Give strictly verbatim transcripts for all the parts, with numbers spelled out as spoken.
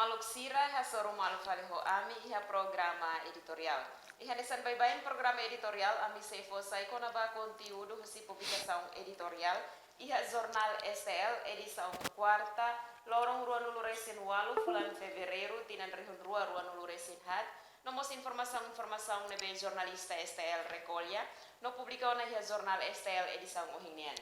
Maluk sira, hasoru malu fali ho ami iha programa editoriál. Iha hanesan baibain programa editoriál, ami sei fó sai kona-ba konteúdu husi publikasaun editoriál iha Jornál S T L, edisaun kuarta, loron ruanulu-resin-ualu, fulan Fevereiru, tinan rihun rua ruanulu-resin-haat, no mós informasaun-informasaun ne'ebé jornalista S T L rekolla no publika ona iha Jornál S T L edisaun ohin nian.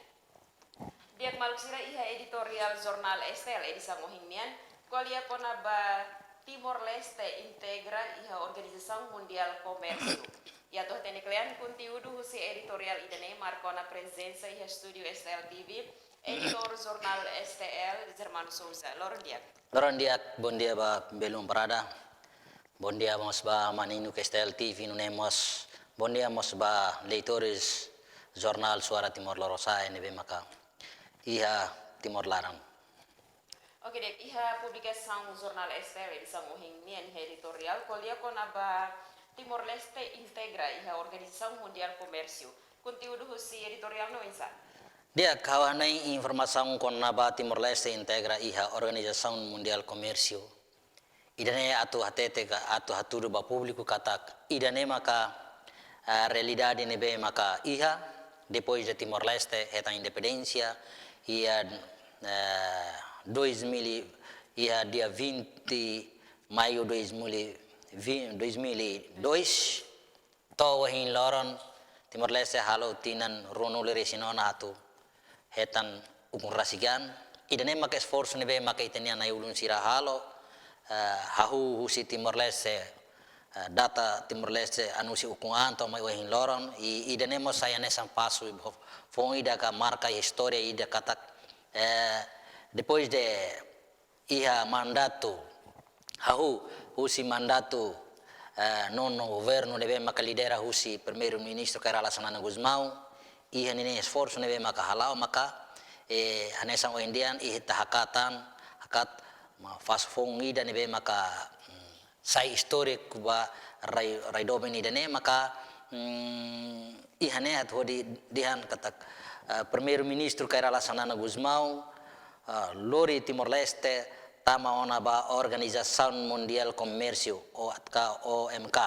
Di'ak maluk sira, iha editoriál Jornál S T L edisaun ohin nian, ko'alia kona-ba Timor-Leste integra iha Organizasaun Mundiál Komérsiu. I atu hatene kle'an konteúdu husi editoriál ida-ne'e, marka ona prezensa iha estúdiu S T L T V, editór Jornál S T L, Germano Sousa. Loron di'ak. Loron di'ak, bondia ba belun barak. Bondia mós ba maninuk S T L T V nune'e mós. Bondia mós ba leitores Jornál Suara Timor Lorosa'e ne'ebé maka iha Timor laran. Oke, di'ak, iha publikasaun Jornál S T L edisaun ohin nian iha editoriál ko'alia kona-ba Timor-Leste integra iha Organizasaun Mundiál Komérsiu. Konteúdu husi editoriál ne'e oinsá? Di'ak, ha'u hanoin informasaun kona-ba Timor-Leste integra iha Organizasaun Mundiál Komérsiu. Ida-ne'e atu hatete ka, atu hatudu ba públiku katak ida-ne'e maka, eh, realidade ne'ebé maka iha, depois de Timor-Leste hetan independénsia, iha, eh, dois mil, iha dia vinte Maiu dois mil e vinte, dois mil e dois, to'o ohin loron, Timor-Leste halo tinan ruanulu-resin-ona atu hetan ukun rasik an. Ida-ne'e maka esforsu ne'ebé maka ita-nia na'i-ulun sira halo, eh, hahú husi Timor-Leste, eh, data Timor-Leste anusi ukun an to'o mai ohin loron, i ida-ne'e mós sai hanesan pasu, fo-, foun ida ka marka istória ida katak, eh, depois de iha mandatu, hahú husi mandatu, eh, nonu governu ne'ebé maka lidera husi Primeiru-Ministru Kay Rala Xanana Gusmão, iha ninia esforsu ne'ebé maka hala'o maka, eh, hanesan ohin nian ita hakat an, hakat, ma, pasu foun ida ne'ebé maka, mm, sai istóriku ba rai, rai doben ida-ne'e maka, mm, iha ne'e atu hodi dehan katak, eh, Primeiru-Ministru Kay Rala Xanana Gusmão, eh, lori Timor-Leste tama ona ba Organizasaun Mundiál Komérsiu, O M K, O M K.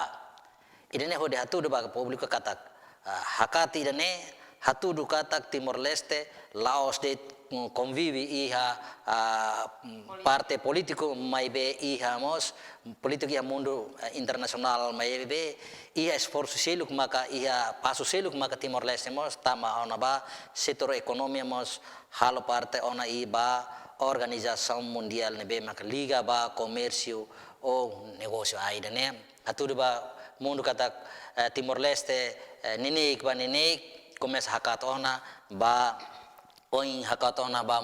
Ida-ne'e hodi hatudu ba públiku katak, eh, hakat ida-ne'e hatudu katak Timor-Leste la'ós de'it, mm, konvive iha, ah, mm, parte polítiku, maibé iha mós polítiku iha mundu, eh, internasionál, maibé iha esforsu seluk maka, iha pasu seluk maka Timor-Leste mós tama ona ba setór ekonomia mós halo parte ona iha ba organizasaun mundiál ne'ebé maka liga ba komérsiu ou negósiu. Ida-ne'e hatudu ba mundu katak, eh, Timor-Leste, eh, neineik ba neineik komesa hakat ona ba oin hakat ona ba,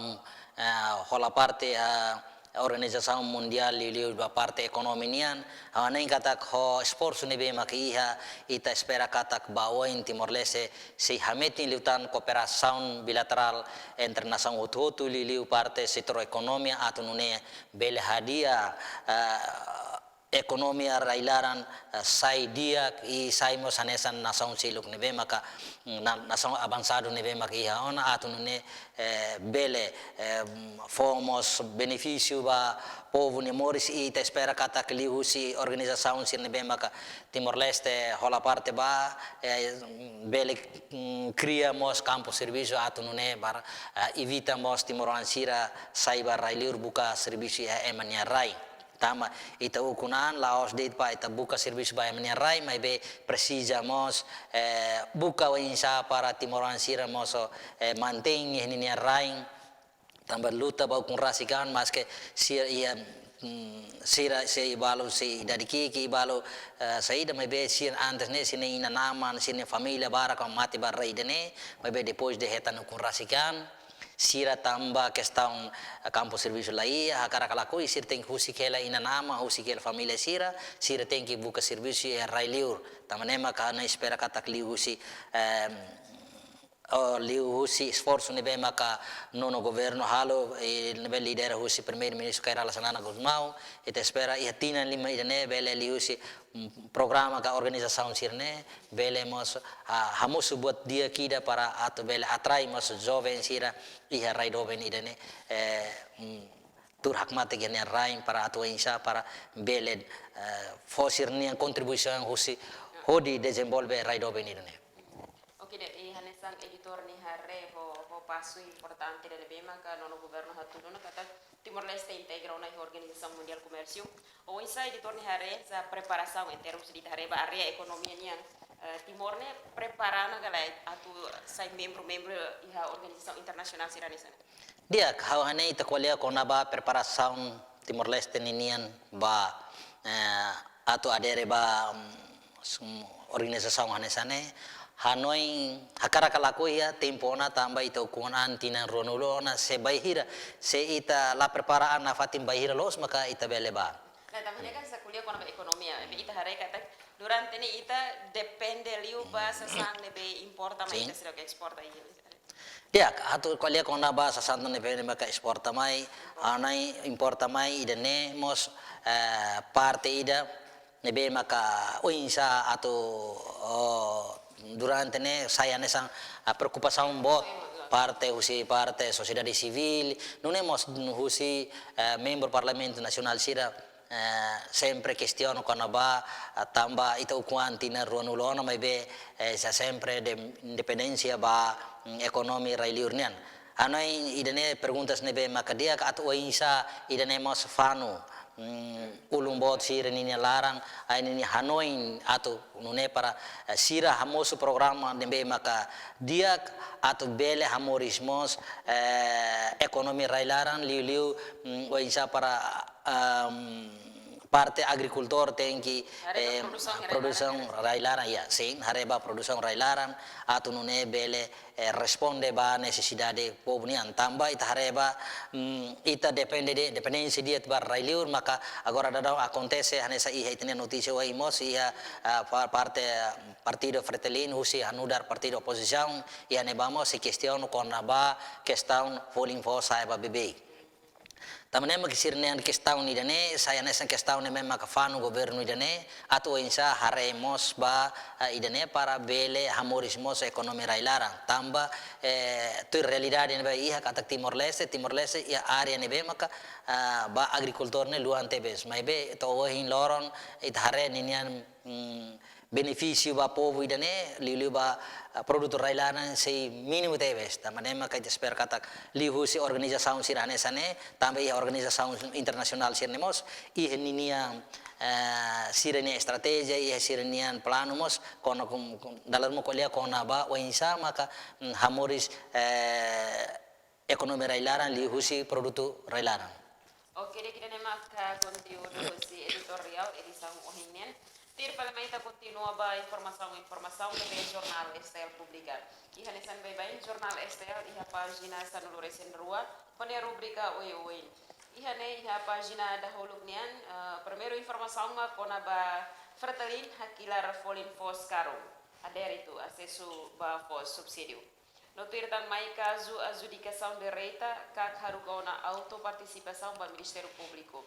eh, hola parte, eh, organizasaun mundiál liuliu ba parte ekonomia nian, ha'u hanoin katak ho esforsu ne'ebé maka iha, ita espera katak ba oin Timor-Leste sei hametin liután kooperasaun bilaterál entre nasaun hotu-hotu liuliu parte setór ekonomia atu nune'e bele hadi'a, eh, ekonomia rai-laran, eh, sai di'ak i sai mós hanesan nasaun seluk ne'ebé maka, mm, na-, nasaun avansadu ne'ebé maka iha ona atu nune'e, eh, bele, eh, mm, fó mós benefísiu ba povu nia moris i ita espera katak liuhusi organizasaun sira ne'ebé maka Timor-Leste hola parte ba, eh, bele, mm, kria mós kampu servisu atu nune'e para, eh, evita mós timoroan sira sai ba rai-liur buka servisu iha ema nia rai. Tanba ita ukun an la'ós de'it ba ita buka servisu ba ema nia rai, maibé presiza mós, eh, buka oinsá para timoroan sira mós, eh, mantein ninia rain. Tanba luta ba ukun rasik an, maske sira iha, mm, sira sei balu sei idade ki'ik, balu, eh, saida, maibé sira antes ne'e sira-nia inan-aman, sira-nia família barak mate ba rai ida-ne'e, maibé depois de hetan ukun rasik an, sira tanba kestaun, eh, kampu servisu la iha, hakarak ka lakohi, sira tenke husik hela inan-aman, husik hela família sira, sira tenke buka servisu iha rai-liur. Tanba ne'e maka ha'u espera katak liuhusi, em, oh, liuhusi esforsu ne'ebé maka nonu governu halo, eh, ne'ebé lidera husi Primeiru-Ministru Kay Rala Xanana Gusmão, ita espera iha tinan lima ida-ne'e bele liuhusi, mm, programa ka organizasaun sira-ne'e, bele mós, ah, hamosu buat di'ak ida para atu bele atrai mós joven sira iha rai doben ida-ne'e, eh, mm, tuur hakmatek iha nia rain para atu oinsá para bele, eh, fó sira-nian kontribuisaun husi hodi dezenvolve rai doben ida-ne'e. Oke, de, i hanesan editór nia haree ho, ho pasu importante ida ne'ebé maka nono governu hatudu ona katak Timor-Leste integra ona iha Organizasaun Mundiál Komérsiu. Oinsá editór nia haree hanesan preparasaun em termos de ita haree ba área ekonomia nian, eh, Timor ne'e prepara ona ka lae atu sai membru, membru iha organizasaun internasionál sira hanesan ne'e? Di'ak, ha'u hanoin ita ko'alia kona-ba preparasaun Timor-Leste ninian ba, eh, atu adere ba, mm, sum-, organizasaun hanesan ne'e. Hanoin hakarak ka lakohi iha tempu ona tanba ita ukun an tinan ruanulu ona se bainhira, se ita la prepara an nafatin bainhira loos maka ita bele bá. Nah, tanba ne'e kan hanesan ko'alia kona-ba ekonomia, ita haree katak durante ne'e ita depende liu ba sasán ne'ebé importa mai, sin, ita seidauk esporta, iya. Di'ak, atu ko'alia kona-ba sasán ne'ebé maka esporta mai, hanoin importa mai ida-ne'e mós, eh, parte ida ne'ebé maka oinsá atu, oh, durante ne'e sai hanesan, ah, preokupasaun boot parte husi parte sosiedade sivíl, nune'e mós husi, eh, membru Parlamentu Nasionál sira, eh, sempre kestiona kona-ba, ah, tanba ita ukun an tinan ruanulu ona maibé, eh, sei sempre de independénsia ba, mm, ekonomia rai-liur nian. Hanoin ida-ne'e perguntas ne'ebé maka di'ak atu oinsá ida-ne'e mós fanu, mm, ulun boot sira-ninia laran, ai ninia hanoin atu nune'e para, eh, sira hamosu programa ne'ebé maka di'ak atu bele hamoris mós, eh, ekonomia rai-laran liuliu, mm, oinsá para, ehm, parte agrikultór tenke, haree ba, eh, produsaun rai-laran, produsaun rai-laran, ya, sin, haree ba produsaun rai-laran, atu nune'e bele, eh, responde ba nesesidade povu nian. Tanba ita haree ba, mm, ita depende de, dependénsia di'ak ba rai-liur, maka agora daudaun akontese, hanesan iha ita-nia notísia ohin mós, iha, ah, pa-, parte, ah, Partidu Fretilin, husi hanu'udar partidu opozisaun, iha ne'ebá mós sei kestiona kona-ba kestaun folin foos sa'e ba beibeik. Tanba ne'e mak sira-nian kestaun ida-ne'e, sai hanesan kestaun ne'ebé maka fanu governu ida-ne'e, atu oinsá haree mós ba, eh, ida-ne'e para bele hamoris mós ekonomia rai-laran. Tanba, eh, tuir realidade ne'ebé iha katak Timor-Leste, Timor-Leste iha área ne'ebé maka, ah, ba agrikultór ne'e luan tebes. Maibé to'o ohin loron ita haree ninian, mm, benefísiu ba povu ida-ne'e, liuliu ba, ah, produtu rai-laran sei mínimu tebes. Tanba ne'e maka ita espera katak liuhusi organizasaun sira hanesan ne'e, tanba iha organizasaun internasionál sira-ne'e mós, iha ninia, eh, sira-nia estratéjia, iha sira-nian planu mós, kona kum-, kum-, dala ruma ko'alia kona-ba oinsá maka, mm, hamoris, eh, ekonomia rai-laran liuhusi produtu rai-laran. Oke, di'ak, ida-ne'e maka konteúdu husi editoriál edisaun ohin nian. Tuir fali mai ita kontinua ba informasaun, informasaun ne'ebé jornál S T L publika. Iha hanesan baibain jornál S T L iha pájina sanulu-resin-rua, ho nia rubrika oioin. Iha ne'e iha pájina dahuluk nian, eh, primeiru informasaun mak kona-ba Fretilin hakilar folin foos karun. Adere atu asesu ba foos subsídiu. No tuir tan mai kazu adjudikasaun direta, KAK haruka ona autu partisipasaun ba Ministériu Públiku.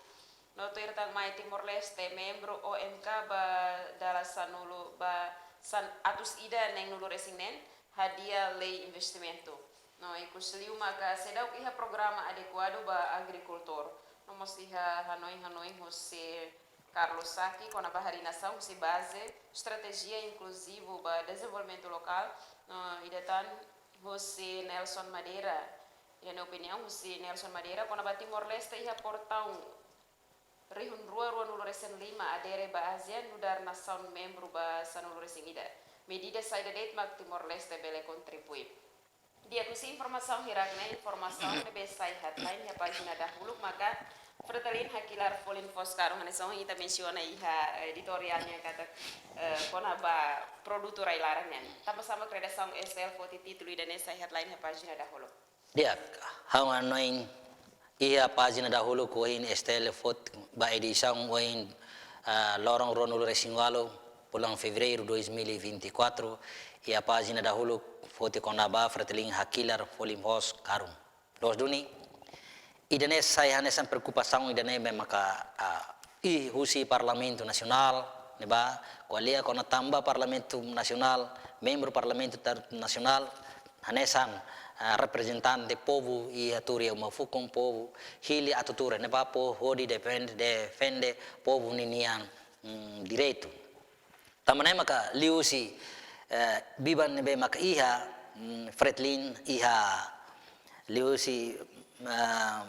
No tuir tan mai Timor-Leste membru O M K ba dala sanulu ba san-, atus ida neen-nulu-resin-neen, hadi'a lei investimentu. No ikus liu maka seidauk iha programa adekuadu ba agrikultór. No mós iha hanoin-hanoin husi Carlos Saki, kona-ba harinasaun husi baze, estratéjia inkluzivu ba dezenvolvimentu lokál, no ida tan husi Nelson Madeira. Ida-ne'e opiniaun husi Nelson Madeira, kona-ba Timor-Leste iha portaun rihun rua ruanulu-resin-lima adere ba ASEAN nu'udar nasaun membru ba sanulu-resin-ida. Medida saida de'it mak Timor-Leste bele kontribui. Di'ak, husi informasaun hirak-ne'e, informasaun ne'ebé sai headline iha pájina dahuluk maka Fretilin hakilar folin foos karun, hanesan ohin ita mensiona iha editoriál nian katak, eh, kona-ba produtu rai-laran nian. Tanba sá mak redasaun S T L foti títulu ida-ne'e sai headline iha pájina dahuluk? Di'ak, ha'u hanoin iha pájina dahuluk ohin S T L foti ba edisaun ohin, ah, loron ruanulu-resin-ualu, bulan Fevereiru dois mil e vinte e quatro, iha pájina dahuluk foti kona-ba Fretilin hakilar folin foos karun. Loos duni, ida-ne'e sai hanesan preokupasaun ida-ne'ebé maka, ah, iha husi Parlamentu Nasionál, ne'ebá ko'alia kona-ba Parlamentu Nasionál, membru Parlamentu Tar-, Nasionál, hanesan, ah, reprezentante povu iha tuur iha uma fukun, povu hili atu tuur iha ne'ebá, povu hodi defende, defende povu ninian, mm, direitu. Tanba ne'e maka liuhusi, eh, biban ne'ebé maka iha, mm, Fretilin iha liuhusi, ah,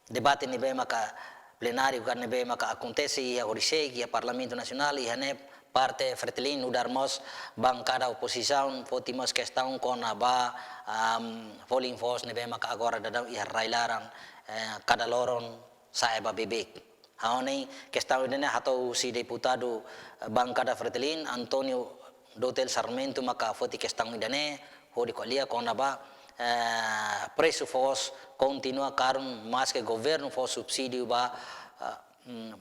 debate ne'ebé maka plenáriu ka ne'ebé maka akontese iha horisehik iha Parlamentu Nasionál, iha ne'e parte Fretilin nu'udar mós bankada opozisaun foti mós kestaun kona-ba, am, folin foos ne'ebé maka agora daudaun iha rai-laran, eh, kada loron sa'e ba beibeik. Ha'u hanoin kestaun ida-ne'e hato'o husi deputadu, eh, bankada Fretilin, António Dotel Sarmento maka foti kestaun ida-ne'e, hodi ko'alia kona-ba, eh, presu foos kontinua karun maske governu fó subsídiu ba, eh, mm,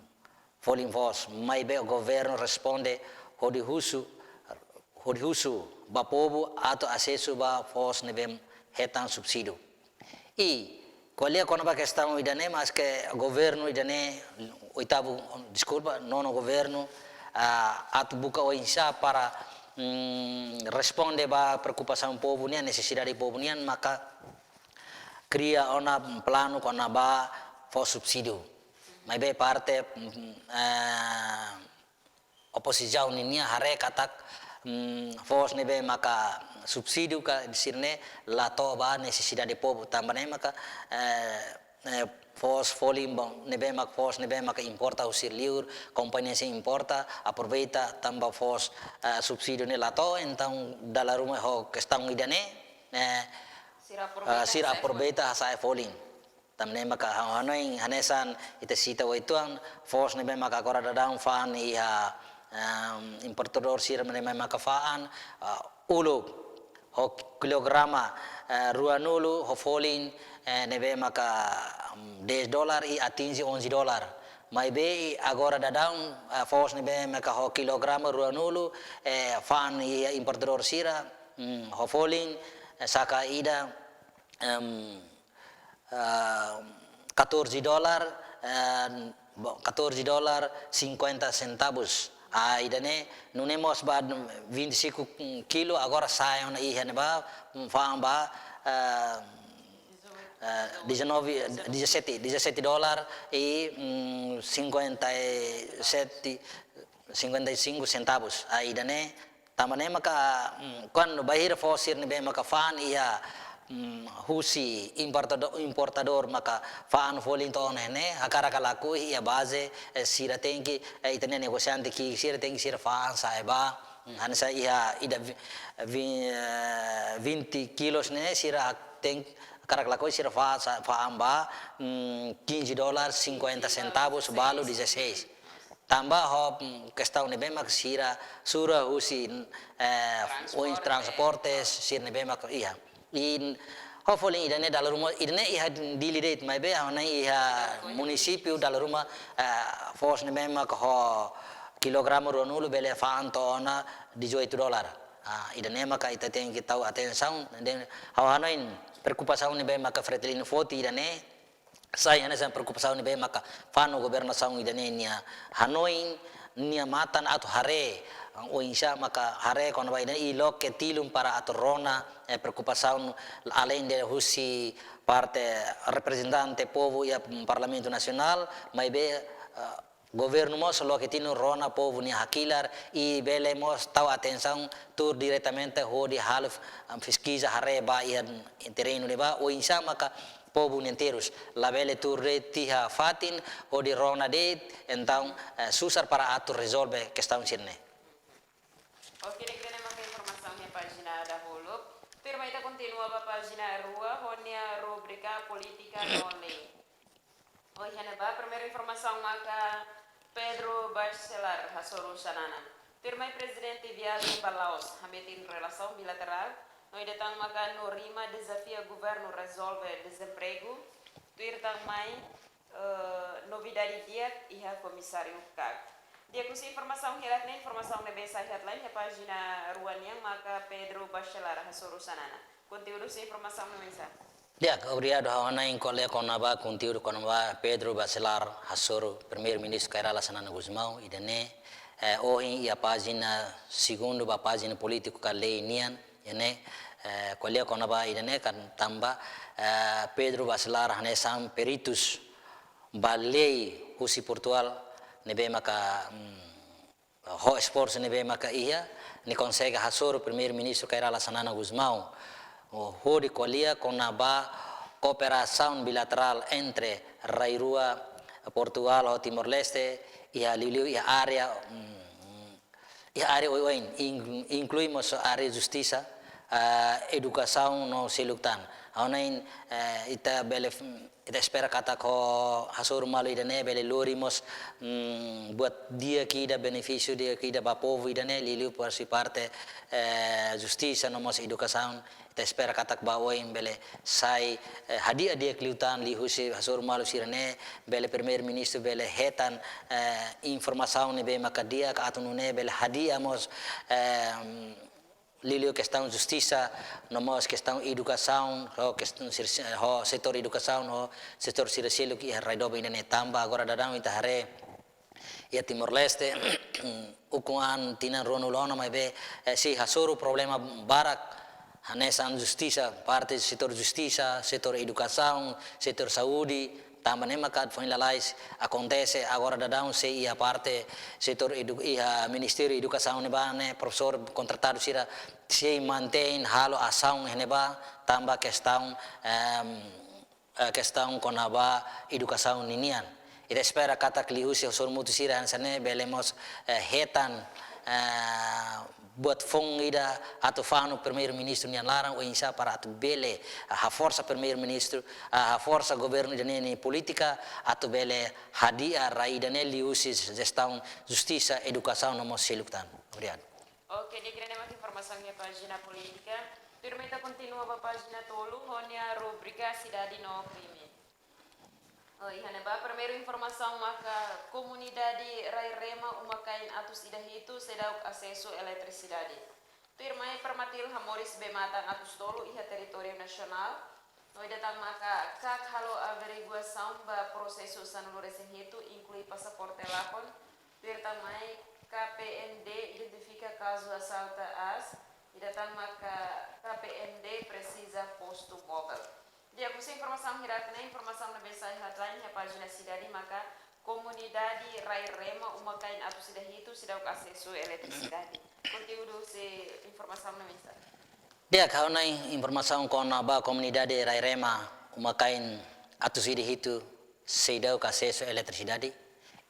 folin foos, maibé governu responde hodi husu, hodi husu ba povu atu asesu ba foos ne'ebé hetan subsídiu. I ko'alia kona-ba kestaun ida-ne'e, maske governu ida-ne'e, oitavu, deskulpa, nonu governu, ah, atu buka oinsá para, mm, responde ba preokupasaun povu nian, nesesidade povu nian, maka kria ona planu kona-ba fó subsídiu. Maibé parte, mm, eh, opozisaun ninian haree katak, mm, foos ne'ebé maka subsídiu ka sira-ne'e la to'o ba nesesidade povu, tanba ne'e maka, eh, eh, foos folin ba ne'ebé mak-, foos ne'ebé maka importa husi liur, kompañia sira importa, aproveita tanba foos, eh, subsídiu ne'e la to'o, entaun dala ruma ho kestaun ida-ne'e, eh, sira aproveita, eh, sira hasa'e, aproveita hasa'e folin. Tanba ne'e maka ha'u hanoin hanesan ita sita uitoan, foos ne'ebé maka agora daudaun fa'an iha, em, importadór sira ne'ebé maka fa'an, ah, uluk ho kilograma, eh, ruanulu ho folin, eh, ne'ebé maka, em, dez dólar i atinje onze dólar. Maibé agora daudaun, eh, foos ne'ebé maka ho kilograma ruanulu, eh, fa'an iha importadór sira, mm, ho folin, eh, saka ida, em, ah, catorze dólar, eh, bo-, catorze dólar cinquenta centavos. Ah, ida-ne'e, nune'e mós ba vinte e cinco kilo, agora sa'e ona iha ne'ebá, fa'an ba, eh, eh, dezanove, dezassete, dezassete dólar i, mm, cinquenta e sete, cinquenta e cinco centavos. Ah, ida-ne'e, tanba ne'e maka, mm, kuandu bainhira foos sira ne'ebé maka fa'an iha, mm, husi importado-, importadór maka fa'an folin to'o ona ne'e, hakarak ka lakohi iha baze, eh, sira tenke, eh, ita-nia negosiante ki'ik sira tenke sira fa'an sa'e ba, mm, hanesan iha ida vi-, vi-, eh, vinte kilos ne'e sira hak-, tenke, hakarak ka lakohi sira fa-, sa-, fa'an ba, mm, quinze dólar cinquenta centavos, balu dezasseis. Tanba ho, mm, kestaun ne'ebé mak sira sura husi, eh, oin transporte, sira ne'ebé mak iha. I ho folin ida-ne'e dala ruma, ida-ne'e iha Dili de'it, maibé ha'u hanoin iha munisípiu dala ruma, eh, foos ne'ebé mak ho kilograma ruanulu bele fa'an to'o ona dezoito dólar. Ah, ida-ne'e maka ita tenke tau atensaun, dehan ha'u hanoin preokupasaun ne'ebé maka Fretilin foti ida-ne'e, sai hanesan preokupasaun ne'ebé maka fa'an ho governasaun ida-ne'e nia hanoin, nia matan atu haree, oinsá maka haree kona-ba ida-ne'e i loke tilun para atu rona, eh, preokupasaun aleinde husi parte reprezentante povu iha Parlamentu Nasionál, maibé, eh, governu mós loke tilun rona povu nia hakilar i bele mós tau atensaun tuur diretamente hodi halo, am, peskiza haree ba iha terrenu ne'ebá, oinsá maka povu nian terus. Labele tuur de'it iha fatin hodi rona de'it, entaun, eh, susar para atu rezolve kestaun sira-ne'e. Oke, di'ak, ida-ne'e maka informasaun iha pájina dahuluk. Tuirmai ita kontinua ba pájina rua, ho nia rubrika Polítika no Lei. Ohin ne'ebá, primeiru informasaun maka Pedro Bachelar hasoru Xanana. Tuirmai Prezidente viajen ba Laos, hametin relasaun bilaterál, no ida tan maka no rima dezafia governu rezolve dezempregu, tuir tan mai, eh, novidade di'ak iha Komisáriu KAK. Di'ak, husi informasaun hirak ne'e, informasaun ne'ebé sai headline iha pájina rua nian maka Pedro Bachelar hasoru Xanana. Konteúdu husi informasaun ne'e oinsá? Di'ak, obrigadu. Ha'u hanoin ko'alia kona-ba konteúdu kona-ba Pedro Bachelar hasoru Primeiru-Ministru Kay Rala Xanana Gusmão, ida-ne'e, eh, ohin iha pájina segundu ba pájina polítiku ka lei nian, ida-ne'e, eh, Lia kona-ba ida-ne'e kan tanba, eh, Pedro Bacelar hanesan peritus ba lei husi Portugal ne'ebé maka, mm, ho esforsu ne'ebé maka iha, nia konsege hasoru Primeiru-Ministru Kay Rala Xanana Gusmão, o, hodi ko'alia kona-ba kooperasaun bilaterál entre rai rua Portugal ho Timor-Leste, iha liuliu iha área, mm, iha área oioin, in-, inklui mós área justisa, ah, edukasaun no seluk tan. Ha'u hanoin, eh, ita bele, ita espera katak ho hasoru malu ida-ne'e bele lori mós, mm, buat di'ak ida, benefísiu di'ak ida ba povu ida-ne'e, liuliu husi parte, eh, justisa no mós edukasaun. Ita espera katak ba oin bele sai, eh, hadi'a di'ak liután liuhusi hasoru malu sira-ne'e, bele Primeiru-Ministru bele hetan, eh, informasaun ne'ebé maka di'ak atu nune'e bele hadi'a mós, eh, liuliu kestaun justisa, no mós kestaun edukasaun, ho kestaun sir-, ho setór edukasaun, ho setór sira seluk iha rai doben ida-ne'e tanba agora daudaun ita haree iha Timor-Leste, ukun an tinan ruanulu ona maibé, eh, sei hasoru problema barak, hanesan justisa, parte setór justisa, setór edukasaun, setór saúde, tanba ne'e maka foin lalais akontese, agora daudaun sei iha parte setór edu-, iha Ministériu Edukasaun ne'ebá ne'e, profesór kontratadu sira sei mantein halo asaun iha ne'ebá, tanba kestaun, em, eh, kestaun kona-ba edukasaun ninian. Ita espera katak liuhusi hasoru mútuo sira hanesan ne'e bele mós, eh, hetan, eh, buat foun ida atu fanu Primeiru-Ministru nian laran oinsá para atu bele, eh, haforsa Primeiru-Ministru, eh, haforsa governu ida-ne'e nia polítika atu bele hadi'a rai ida-ne'e liuhusi jestaun justisa, edukasaun no mós seluk tan. Obrigadu. Oke, di'ak, ida-ne'e mak informasaun iha pájina polítika. Tuirmai ita kontinua ba pájina tolu, ho nia rubrika Sidade no Krime. Oh, iha ne'ebá primeiru informasaun maka komunidade Rai Rema uma-kain atus ida hitu seidauk asesu eletrisidade. Tuirmai Permatil hamoris bee-matan atus tolu iha territóriu nasionál. No ida tan maka KAK halo averiguasaun ba prosesu sanulu-resin-hitu inklui pasaporte lakon. Tuir tan mai K P M D identifika kazu asalta aas. Ida tan maka K P M D presiza postu mobil. Di'ak, husi informasaun hirak-ne'e, informasaun ne'ebé sai headline iha pájina Sidade maka komunidade Rai Rema uma-kain atus ida hitu seidauk asesu eletrisidade. Konteúdu husi informasaun ne'e oinsá? Di'ak, ha'u hanoin informasaun kona-ba komunidade Rai Rema uma-kain atus ida hitu seidauk asesu eletrisidade.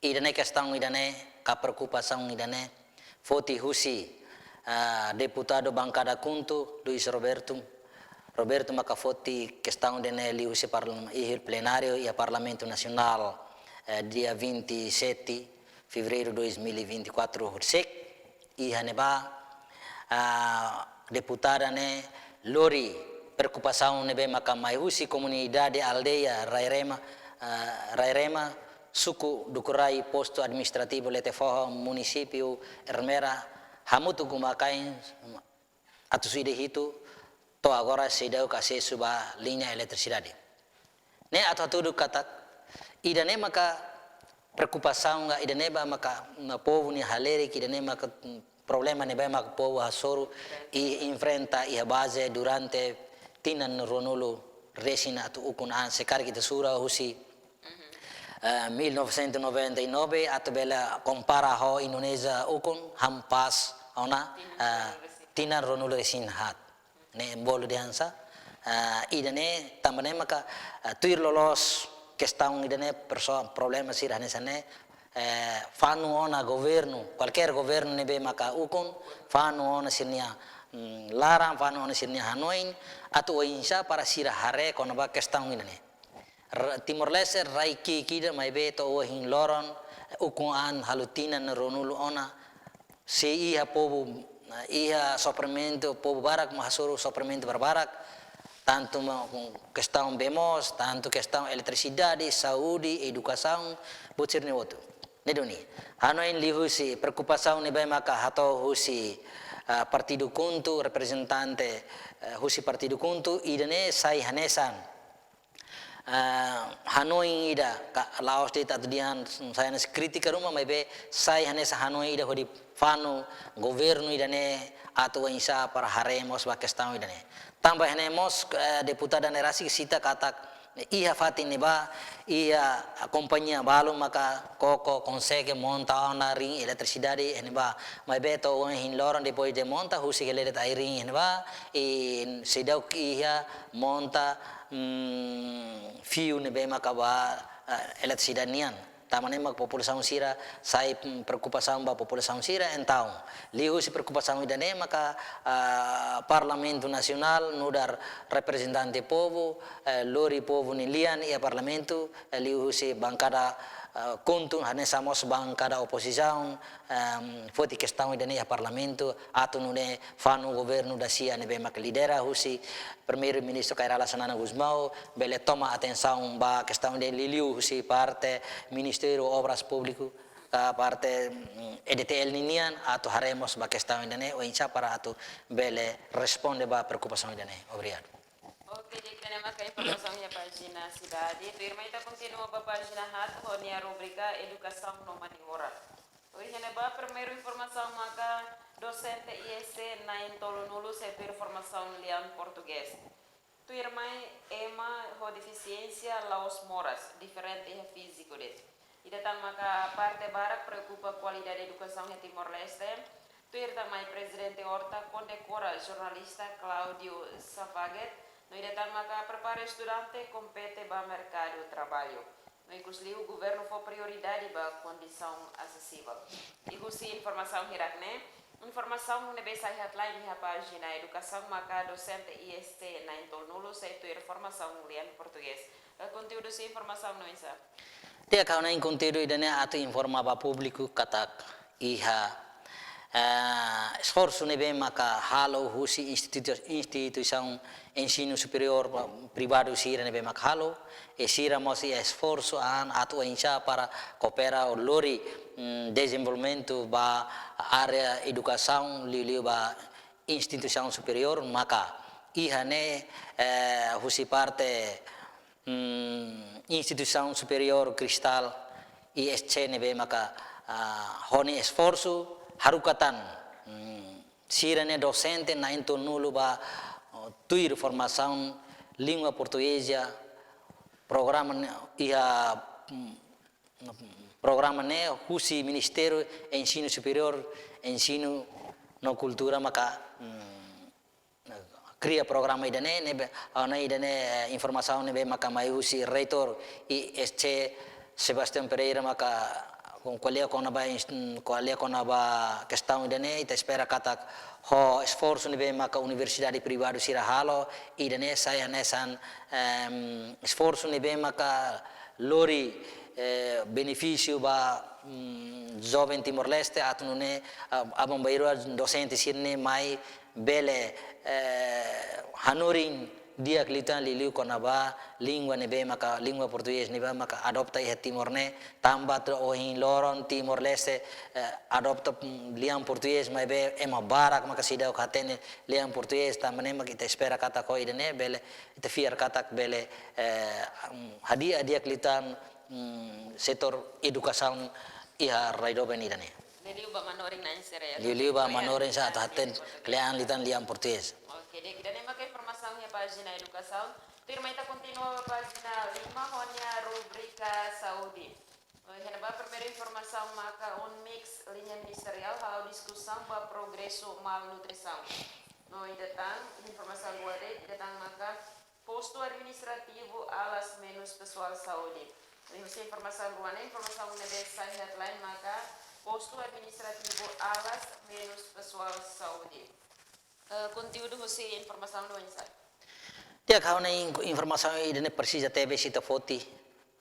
Ida-ne'e kestaun ida-ne'e, ka preokupasaun ida-ne'e foti husi, ah, deputadu bankada KHUNTO, Luis Roberto. Roberto maka foti kestaun ida-ne'e liuhusi parl-, iha plenáriu iha Parlamentu Nasionál, eh, dia vinte e sete fevereiro dois mil e vinte e quatro horisehik. Iha ne'ebá, ah, deputada ne'e lori preokupasaun ne'ebé maka mai husi komunidade aldeia Rai Rema, ah, Rai Rema, suku Dukurai, postu administrativu Letefoho, munisípiu Ermera, hamutuk uma-kain atus ida hitu, to'o agora seidauk asesu ba liña eletrisidade. Ne'e atu hatudu katak, ida-ne'e maka preokupasaun ka, ida-ne'ebá maka, mm, povu nia halerik, ida-ne'e maka, mm, problema ne'ebé maka povu hasoru i enfrenta iha baze durante tinan ruanulu-resin-haat ukun an, se karik ita sura husi, eh, mil novecentos e noventa e nove, atu bele kompara ho Indonézia ukun, hampas ona, eh, tinan ruanulu-resin-haat. Ne'e bolu dehan sá, ah, ida-ne'e tanba ne'e maka, ah, tuir loloos kestaun ida-ne'e perso-, problema sira hanesan ne'e, eh, fanu ona governu, kualkér governu ne'ebé maka ukun, fanu ona sira-nia, mm, laran, fanu ona sira-nia hanoin, atu oinsá para sira haree kona-ba kestaun ida-ne'e. R-, Timor-Leste rai ki'ik ida maibé to'o ohin loron, ukun an halo tinan ruanulu ona, sei iha povu, iha sofrimentu, povu barak mak hasoru sofrimentu barbarak, tantu ma-, kestaun bee moos, tantu kestaun eletrisidade, saúde, edukasaun, buat sira-ne'e hotu. Ne'e duni. Hanoin liuhusi preokupasaun ne'ebé maka hato'o husi, ah, Partidu KHUNTO, reprezentante, eh, husi Partidu KHUNTO, ida-ne'e sai hanesan, ah, hanoin ida ka la'ós de'it atu dehan sai hanesan krítika ruma, maibé sai hanesan hanoin ida hodi fanu governu ida-ne'e atu oinsá para haree mós ba kestaun ida-ne'e. Tanba iha ne'e mós, eh, deputada ne'e rasik sita katak iha fatin ne'ebá, iha kompañia balu maka koko, konsege monta ona ring eletrisidade iha ne'ebá. Maibé to'o ohin loron depois de monta, husik hela de'it ai-ring iha ne'ebá, i seidauk iha monta, mm, fiu ne'ebé maka ba, eh, eletrisidade nian. Tanba ne'e mak populasaun sira sai, mm, preokupasaun ba populasaun sira, entaun liuhusi preokupasaun ida-ne'e maka, ah, Parlamentu Nasionál nu'udar reprezentante povu, eh, lori povu nia lian iha Parlamentu, eh, liuhusi bankada, ah, KHUNTO, hanesan mós bankada opozisaun, ehm, foti kestaun ida-ne'e iha Parlamentu, atu nune'e fanu governu dasia ne'ebé mak lidera husi Primeiru-Ministru Kay Rala Xanana Gusmão, bele toma atensaun ba kestaun ida-ne'e, liuliu husi parte Ministériu Obras Públiku, ka parte, mm, E D T L ninian, atu haree mós ba kestaun ida-ne'e, oinsá para atu bele responde ba preokupasaun ida-ne'e. Obrigadu. Oke, di'ak, ida-ne'e maka informasaun iha pájina sidade. Tuirmai ita kontinua ba pájina haat ho nia rubrika Edukasaun no Mani-Oras. Iha ne'ebá primeiru informasaun maka dosente I S C na'in-tolunulu sei tuir formasaun lian portugés. Tuirmai ema ho defisiénsia la'ós moras, diferente iha fíziku de'it. Ida tan maka parte barak preokupa kualidade edukasaun iha Timor-Leste. Tuir tan mai Prezidente Horta kondekora jornalista Cláudio Safaguet, no ida tan maka prepara estudante kompete ba merkadu traballu. No ikusliu governu fó prioridade ba kondisaun asesivel. I husi informasaun hirak-ne'e, informasaun ne'ebé sai headline iha pájina edukasaun maka dosente I S C na'in-tolunulu sei tuir formasaun lian portugés. Eh, konteúdu husi informasaun ne'e oinsá? Di'ak, ha'u hanoin konteúdu ida-ne'e atu informa ba públiku katak iha, eh, esforsu ne'ebé maka halo husi institu-, instituisaun ensinu superiór privadu sira ne'ebé maka halo, i sira mós iha esforsu an atu oinsá para koopera ou lori, mm, dezenvolvimentu ba área edukasaun liuliu ba instituisaun superiór, maka iha ne'e, eh, husi parte, mm, Instituisaun Superiór Cristal, I S C ne'ebé maka, ah, ho nia esforsu haruka tan, mm, sira-nia dosente na'in-tolunulu ba, oh, tuir formasaun língua portugeza, programa ne'e iha, mm, programa ne'e husi Ministériu Ensinu Superiór, Ensinu no Kultura maka, mm, kria programa ida-ne'e, ne'ebé, ah, ne'e ida-ne'e, eh, informasaun ne'ebé maka mai husi Reitór I S C Sebastião Pereira maka ko'alia kona-ba ins-, ko'alia kona-ba kestaun ida-ne'e, ita espera katak ho esforsu ne'ebé maka universidade privadu sira halo, ida-ne'e sai hanesan, em, esforsu ne'ebé maka lori, eh, benefísiu ba, mm, joven Timor-Leste atu nune'e, ah, aban-bainrua dosente sira-ne'e mai bele, eh, hanorin di'ak liután liuliu kona-ba língua ne'ebé maka, língua portugés ne'ebé maka adopta iha Timor ne'e, tanba to'o ohin loron Timor-Leste, eh, adopta, mm, lian portugés maibé ema barak maka seidauk hatene lian portugés, tanba ne'e maka ita espera katak ho ida-ne'e bele, ita fiar katak bele, eh, mm, hadi'a di'ak liután, mm, setór edukasaun iha rai doben ida-ne'e. Liuliu ba manorin na'in sira ya. Liuliu ba manorin sira atu hatene kle'an liután lian portugés. Oke, di'ak, ida-ne'e maka informasaun iha pájina edukasaun. Tuirmai ita kontinua ba pájina lima ho nia rubrika saúde. Iha ne'ebá primeiru informasaun maka UNMICS liña ministeriál halo diskusaun ba progresu malnutrisaun. No ida tan, informasaun rua de'it, ida tan maka postu administrativu alas menus pesoál saúde. No husi informasaun rua ne'e, informasaun ne'ebé sai headline maka postu administrativu alas menus pesoál saúde. Eh, konteúdu husi informasaun ne'e oinsá? Di'ak, ha'u hanoin in-, informasaun ida-ne'e presiza tebes ita foti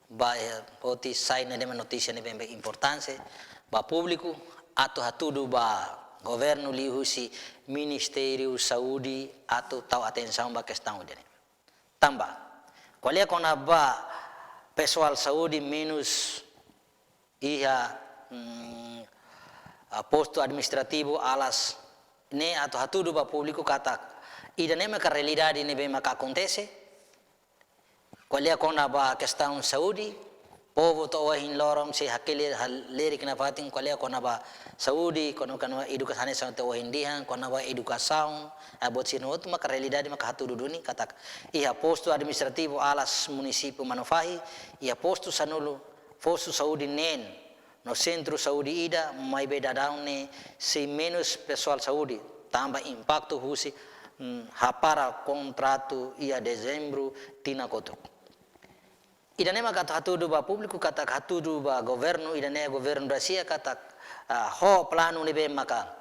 ba, eh, foti sai ne'e de'it mak notísia ne'ebé importante ba públiku, atu hatudu ba governu liuhusi Ministériu Saúde atu tau atensaun ba kestaun ida-ne'e. Tanba ko'alia kona-ba pesoál saúde menus iha, mm, ah, postu administrativu alas ne'e atu hatudu ba públiku katak ida-ne'e maka realidade ne'ebé maka akontese. Ko'alia kona-ba kestaun saúde, Povu to'o ohin loron sei hakerek halerik nafatin ko'alia kona-ba saúde, kona-, kona-ba edukasaun hanesan to'o ohin dehan, kona-ba edukasaun, ah, buat sira-ne'e hotu maka realidade maka hatudu duni katak iha postu administrativu Alas munisípiu Manufahi, iha postu sanulu, postu saúde neen, no sentru saúde ida, maibé daudaun ne'e sei menus pesoál saúde, tanba impaktu husi, mm, hapara kontratu iha Dezembru tinan kotuk. Ida-ne'e maka atu hatudu ba públiku katak hatudu ba governu, ida-ne'e governu rasik katak, ah, ho planu ne'ebé maka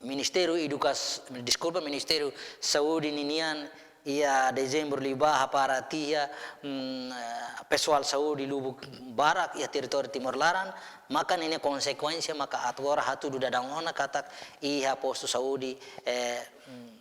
Ministériu Edukas-, deskulpa, Ministériu Saúde ninian iha Dezembru liubá hapara tiha, mm, eh, pesoál saúde lubuk barak iha territóriu Timor laran, maka ninia konsekuénsia maka agora hatudu daudaun ona katak iha postu saúde, eh, mm,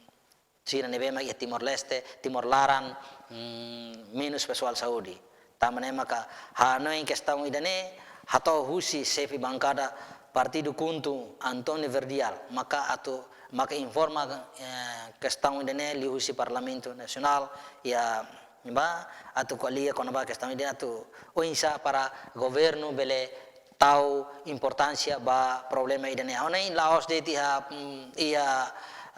sira ne'ebé mak iha Timor-Leste, Timor laran, mm, menus pesoál saúde. Tanba ne'e maka hanoin kestaun ida-ne'e hato'o husi xefe bankada partidu KHUNTO António Verdial, maka atu, maka informa, eh, kestaun ida-ne'e liuhusi Parlamentu Nasionál, iha ne'ebá atu ko'alia kona-ba kestaun ida-ne'e atu oinsá para governu bele tau importánsia ba problema ida-ne'e. Hanoin la'ós de'it iha, mm, iha,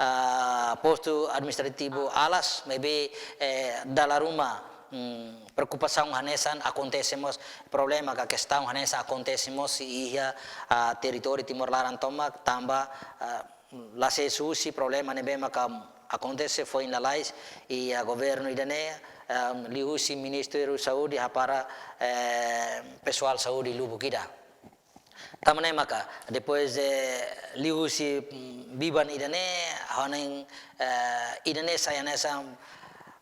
ah, postu administrativu Alas, maibé, eh, dala ruma, mm, preokupasaun hanesan akontese mós, problema ka kestaun hanesan akontese mós iha, ah, territóriu Timor laran tomak tanba, ah, la sees husi problema ne'ebé maka akontese foin lalais iha governu ida-ne'e, em, liuhusi Ministériu Saúde hapara, eh, pesoál saúde lubuk ida. Tanba ne'e maka, depois de liuhusi, mm, biban ida-ne'e, hanoin, eh, ida-ne'e sai hanesan,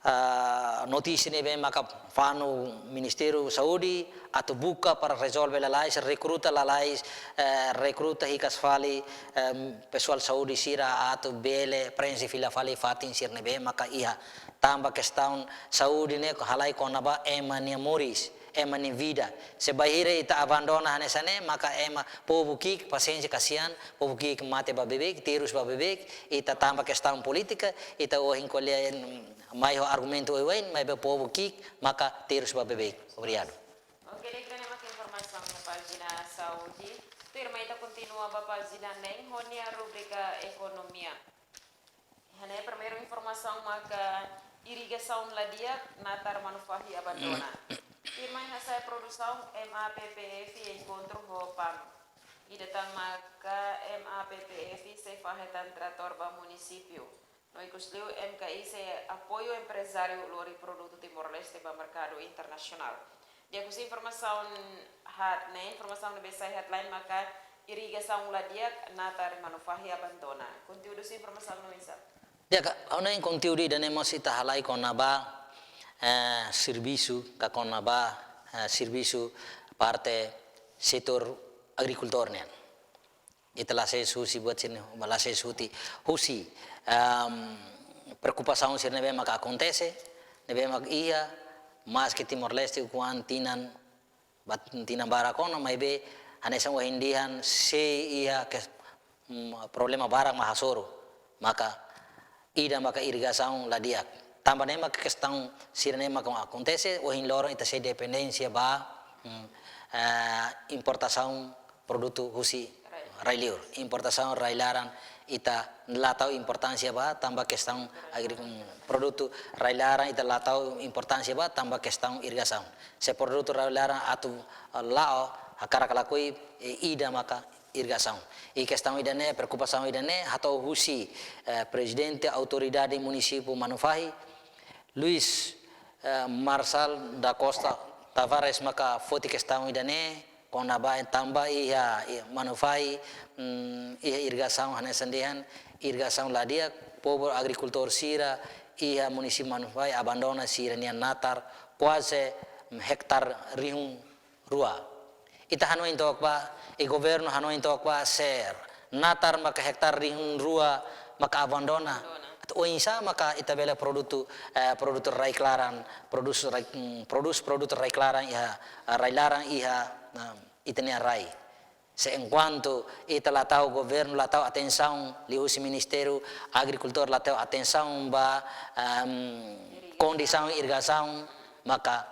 ah, notísia ne'ebé maka fanu Ministériu Saúde atu buka para rezolve lalais, rekruta lalais, eh, rekruta hikas fali, em, pesoál saúde sira atu bele preenxe fila fali fatin sira ne'ebé maka iha. Tanba kestaun saúde ne'e halai kona-ba ema nia moris, ema nia vida. Se bainhira ita abandona hanesan ne'e, maka ema povu ki'ik pasiénsia kasian, povu ki'ik mate ba beibeik, terus ba beibeik, ita tanba kestaun polítika, ita ohin ko'alia, mm, mai ho argumentu oioin, maibé povu ki'ik maka terus ba beibeik. Obrigadu. Oke, di'ak, ida-ne'e maka informasaun iha pájina saúde. Tuirmai ita kontinua ba pájina neen ho nia rubrika ekonomia. Iha ne'e primeiru informasaun maka irrigasaun la di'ak, natar Manufahi abandona. Firma hasa'e produsaun MAPPF enkontru ho PAM. Ida tan maka MAPPF sei fahe tan tratór ba munisípiu. No ikusliu MKI sei apoiu emprezáriu lori produtu Timor-Leste ba merkadu internasionál. Di'ak, husi informasaun hat ne'e, informasaun ne'ebé sai headline maka irrigasaun la di'ak, natar Manufahi abandona. Konteúdu husi informasaun ne'e oinsá? Di'ak, hanoin konteúdu ida-ne'e mós ita halai kona-ba, eh, servisu, ka kona-ba, eh, servisu parte setór agrikultór nian. Ita la sees husi buat sira-ne'e, la sees husi, husi, em, preokupasaun sira ne'ebé maka akontese, ne'ebé maka iha, maske Timor-Leste ukun an tinan, bat-, tinan barak ona, maibé hanesan ohin dehan sei iha ke, mm, problema barak mak hasoru. Maka ida maka irrigasaun la di'ak. Tanba ne'e maka kestaun sira-ne'e maka akontese, ohin loron ita sei dependénsia ba, mm, eh, importasaun produtu husi rai-liur. Importasaun rai-laran ita la tau importánsia ba tanba kestaun agri-, mm, produtu rai-laran ita la tau importánsia ba tanba kestaun irrigasaun. Se produtu rai-laran atu, eh, la'o, hakarak ka lakohi, eh, ida maka irrigasaun. I kestaun ida-ne'e, preokupasaun ida-ne'e, hato'o husi, eh, Prezidente Autoridade Munisípiu Manufahi, Luís, eh, Marçal da Costa Tavares maka foti kestaun ida-ne'e, kona-ba tanba iha, iha Manufahi, mm, iha irrigasaun hanesan dehan, irrigasaun la di'ak, povu agrikultór sira, iha munisípiu Manufahi abandona sira-nia natar, kuaze, mm, hektár rihun rua. Ita hanoin took ba, i governu hanoin took ba, se natar maka hektár rihun rua maka abandona. Abandona. Atu oinsá maka ita bele produtu, eh, produtu rai-laran, produs rai, mm, produs produtu rai-laran iha, eh, rai-laran iha, em, ita-nia rai. Se enkuantu ita la tau governu, la tau atensaun, liuhusi Ministériu Agrikultura la tau atensaun ba, em, kondisaun irrigasaun, maka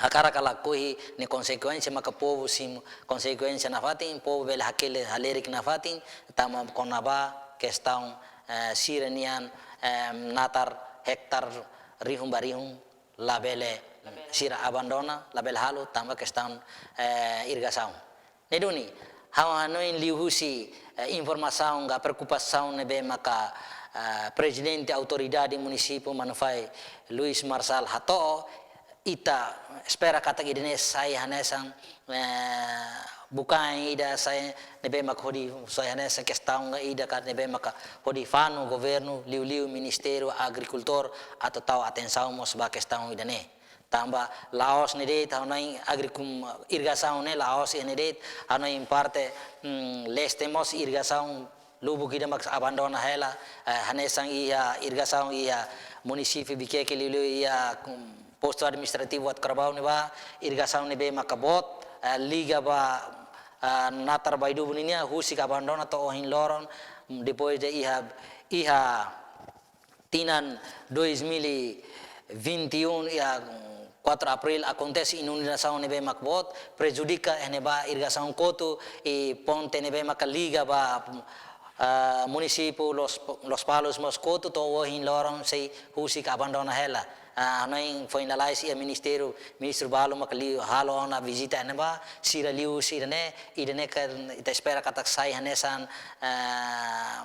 hakarak ka lakohi nia konsekuénsia maka povu simu konsekuénsia nafatin, povu bele hakele halerik nafatin, tanba kona-ba kestaun, eh, sira-nian, eh, natar hektar rihun ba rihun labele, labele, sira abandona, labele halo, tanba kestaun, eh, irrigasaun. Ne'e duni, ha'u hanoin liuhusi, eh, informasaun ka preokupasaun ne'ebé maka, eh, Prezidente Autoridade Munisípiu Manufai Luis Marçal hato'o, ita espera katak ida-ne'e sai hanesan, eh, bukain ida sai ne'ebé maka hodi sai hanesan kestaun ida ka ne'ebé maka hodi fanu governu liuliu Ministériu Agrikultura atu tau atensaun mós ba kestaun ida-ne'e. Tanba la'ós ne'e de'it, ha'u hanoin agrikum-, irrigasaun ne'e la'ós ne'e de'it, ha'u hanoin parte, mm, leste mós irrigasaun lubuk ida maka abandona hela, eh, hanesan iha irrigasaun iha munisípiu Viqueque liuliu iha, mm, postu administrativu Uatu Carabao ne'ebá, irrigasaun ne'ebé maka boot, eh, liga ba, eh, natar Baidubu nian, husik abandona to'o ohin loron, mm, depois de iha, iha tinan dois mil e vinte e um, iha quatro Abril, akontese inundasaun ne'ebé mak boot, prejudika iha ne'ebá irrigasaun kotu, i ponte ne'ebé maka liga ba, ah, munisípiu Los, Lospalos mós kotu, to'o ohin loron sei husik abandona hela. Ah, ha'u hanoin foin lalais iha ministériu, ministru balu maka liu halo ona vizita iha ne'ebá, sira liuhusi ida-ne'e, ida-ne'e kan ita espera katak sai hanesan, ah,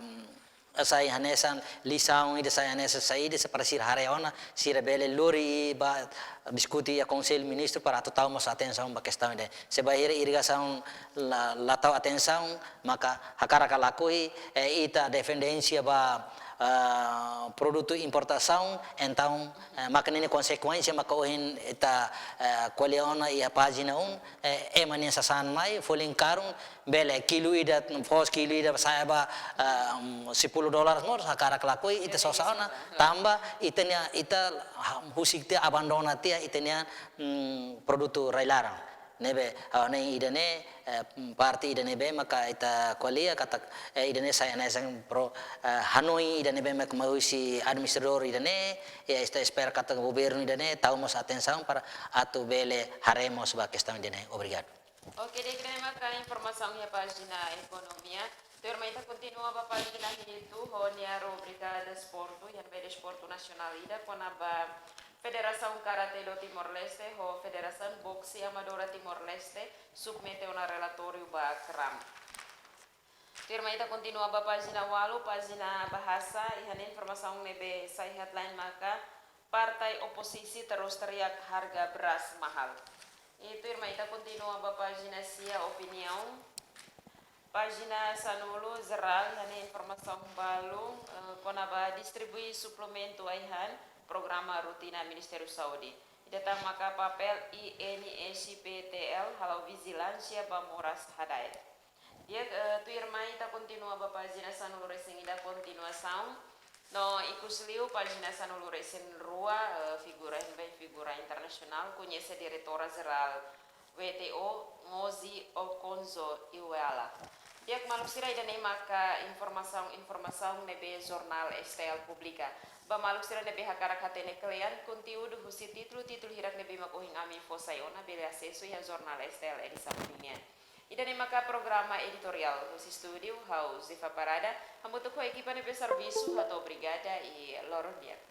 sai hanesan lisaun ida, sai hanesan saida, se para sira haree ona, sira bele lori ba diskute iha Konsellu Ministru para atu tau mós atensaun ba kestaun ida. Se bainhira irrigasaun la, la tau atensaun, maka hakarak ka lakohi, eh, ita dependénsia ba, ah, produtu importasaun, entaun, eh, maka ne'e nia konsekuénsia maka ohin ita, eh, ko'alia ona iha pájina um, eh, ema nia sasán mai, folin karun, bele kilu ida, foos kilu ida sa'e ba, ah, mm, sepuluh dolar mós, hakarak ka lakohi, ita sosa ona, tanba ita-nia, ita, ah, husik tiha, abandona tiha ita-nia, mm, produtu rai-laran. Ne'ebé, ah, ne'e ida-ne'e, eh, mm, parte ida ne'ebé maka ita ko'alia katak, eh, ida-ne'e sai hanesan pro, eh, hanoin ida ne'ebé mak mai husi administradór ida-ne'e, i ita espera katak governu ida-ne'e tau mós atensaun para atu bele haree mós ba kestaun ida-ne'e. Obrigadu. Oke, di'ak, ida-ne'e maka informasaun iha pájina ekonomia. Tuirmai ita kontinua ba pájina hitu ho nia rubrika desportu, iha ne'ebé desportu nasionál ida kona-ba Federasaun Karate do Timor-Leste ho Federasaun Boxe Amadora Timor-Leste submete ona relatóriu ba KRAM. Tuirmai ita kontinua ba pájina ualu, pájina bahasa, iha ne'e informasaun ne'ebé sai headline maka Partai Oposisi Terus Teriak Harga Beras Mahal. I tuirmai ita kontinua ba pájina sia, opiniaun. Pájina sanulu, jerál, iha ne'e informasaun balun, eh, kona-ba distribui suplementu ai-han, programa rutina Ministériu Saúde. Ida tan maka papél I N S P T L hala'o vijilánsia ba moras hada'et. Di'ak, eh, tuirmai ita kontinua ba pájina sanulu-resin-ida, kontinuasaun. No ikusliu pájina sanulu-resin-rua, eh, figura, iha ne'ebé figura internasionál, koñese Diretora Jerál W T O, Ngozi Okonjo-Iweala. Di'ak maluk sira, ida-ne'e maka informasaun-informasaun ne'ebé jornál S T L publika. Ba maluk sira ne'ebé hakarak hatene kle'an konteúdu husi títulu-títulu hirak ne'ebé mak ohin ami fó sai ona, bele asesu iha jornál S T L edisaun ninian. Ida-ne'e maka programa editoriál, husi estúdiu ha'u Zifa Parada, hamutuk ho ekipa ne'ebé servisu, hato'o obrigada i loron di'ak.